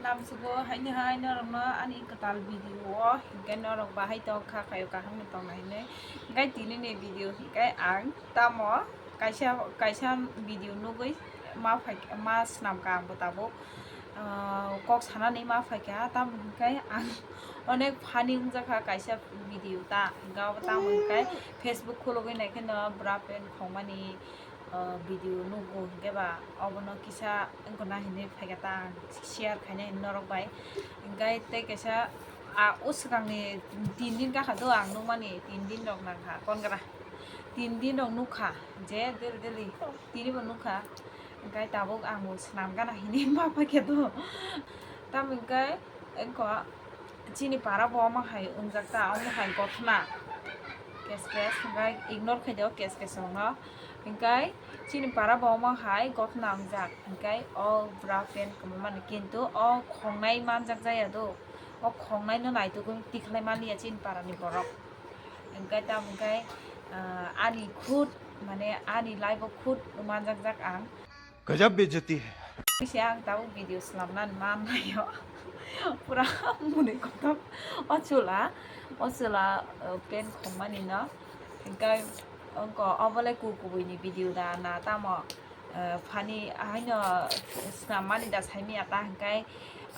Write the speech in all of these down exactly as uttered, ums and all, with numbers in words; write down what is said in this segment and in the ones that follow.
Lamsugo haino hai norokno ani kwtal video o hinkhe norok bahai tong kha khaio kaham no tongna hinwi. Hinkhe tini ni video hinkhe ang tamo kaisa kaisa video nugwi ma phai ma swnam kha ang bo tabuk, ah, kok sanani ma phaikha tamo hinkhe ang onek funny wngjakha kaisa video ta hinkhe abo tamo hinkhe Facebook khulugwi naikhe no bra pant khongmani, ah, video nugo hinkhe ba obono kisa wngkha na hinwi phaikha ta ang share khaina hinwi norok bai hinkhe tei kaisa, ah, o swkangni tin din gakha do ang nukmani tin din rok nangkha kongra tin din rok nukha je daily daily tini bo nukha hinkhe tabuk ang bo swnam gana hinwi ma phaikha do tamo hinkhe wngkha. Chini para bo omo hai wngjak ta, omo hai gothna. Kes kes, hwnkhe ignore khai di o kes kes rokno. Hwnkhe chini para bo omo hai gothna wngjak. Hwnkhe o bra pant kwmamani, kintu o khongnai manjak jaya do. O khongnai no naitugwi tikhlai maliya chini para ni borok. Hwnkhe tamo hwnkhe, ah, ani khud, mane ani life o khud manjak jak ang. Gajab bejati hai. Kisa ang tabuk video swnamna man naio. Pura muni kotor. O chwla, o chwla, uh, pant khongmani no. Hinkhe ongko obo le ku kubui ni video da na tamo, uh, funny haino swnam mani da saimanya ta hinkhe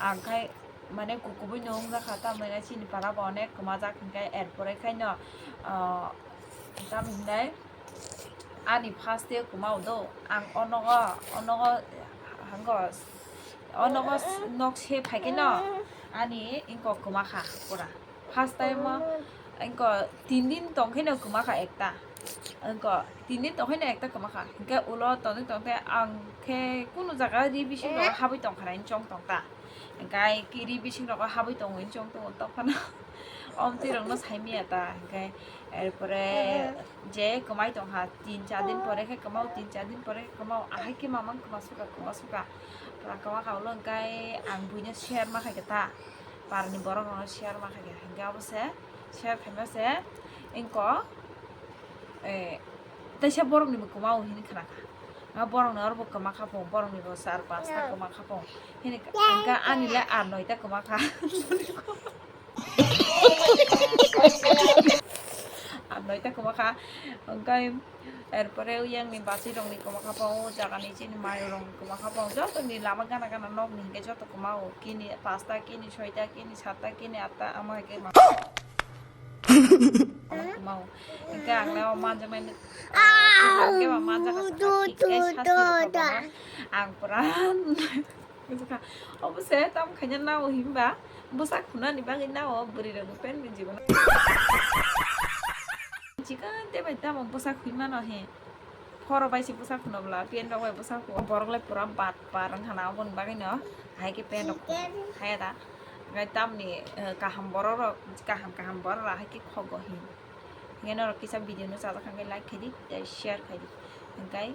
ang khai mane ku kubui no wngjakha tamo chini para bo onek kwmajak hinkhe er pore khaino, uh, tamo hinai. Ani first day kwmao do, ang onogo, onogo, hango, onogo nok se phaikhe no, ani ingko kwma kha pura. First time o ingko tin din tongkhe no kwma kha ekta. Ingko tin din tongkhe no ekta kwma kha. Hinkhe ulo tongwi tongkhe ang khe kunu jaga ri bising rogo habwi tongkha na chong tongta. Hinkhe kiri bising rogo habwi tongwi chong tongo tokphano. Omtwi rokno saimanya ta hinkhe. Erpore je kwmai tongkha, tin char din pore khe kwmao, tin char din pore khe kwmao, ahai khe mamang kwma suka, kwma suka. Pura kwma kha ulo hinkhe ang buino share ma khaikha ta, parni borok rokno share ma khaikha, hinkhe abo se share khaima se ingko, eh, teisa borokni bo kwmao hini khnakha. A borokni oro bo kwma kha phung, borokni bo char pasta kwma kha phung. Hini hinkhe ani le ar noita kwma kha. Ar noita kwma kha, hwnkhe erpore uyangni bachwi rokni kwma kha pao, jagani chini mayo rokni kwma kha pao, jotoni lama gana gana nokni hinkhe joto kwmao, kini pasta, kini soita, kini satta, kini atta, ama hinkhe ma-, kwmao. Hinkhe ang le o manjaknai, hinkhe ba manjak kha, hinkhe sasti rok kwbangma, ang pura. Bwsakha, obo se tamo khaina nao hinba bwsak khunani bagwi nao bwrwi rokni pant ni jibono. Chikon tei bai tamo bwsak khwi mano he. Phoro bai se bwsak khuno bwla pant rok bai bwsak khuno. Borok le pura bat par wngkha na oboni bagwi no. Hai khe pant rok khaya da. Ngai tamni, eh, kaham borok rok, kaham kaham borok rok hai khe khogo hin. Ngai norok kisa video no chajak kha khe like khai di tei share khai di. Ngai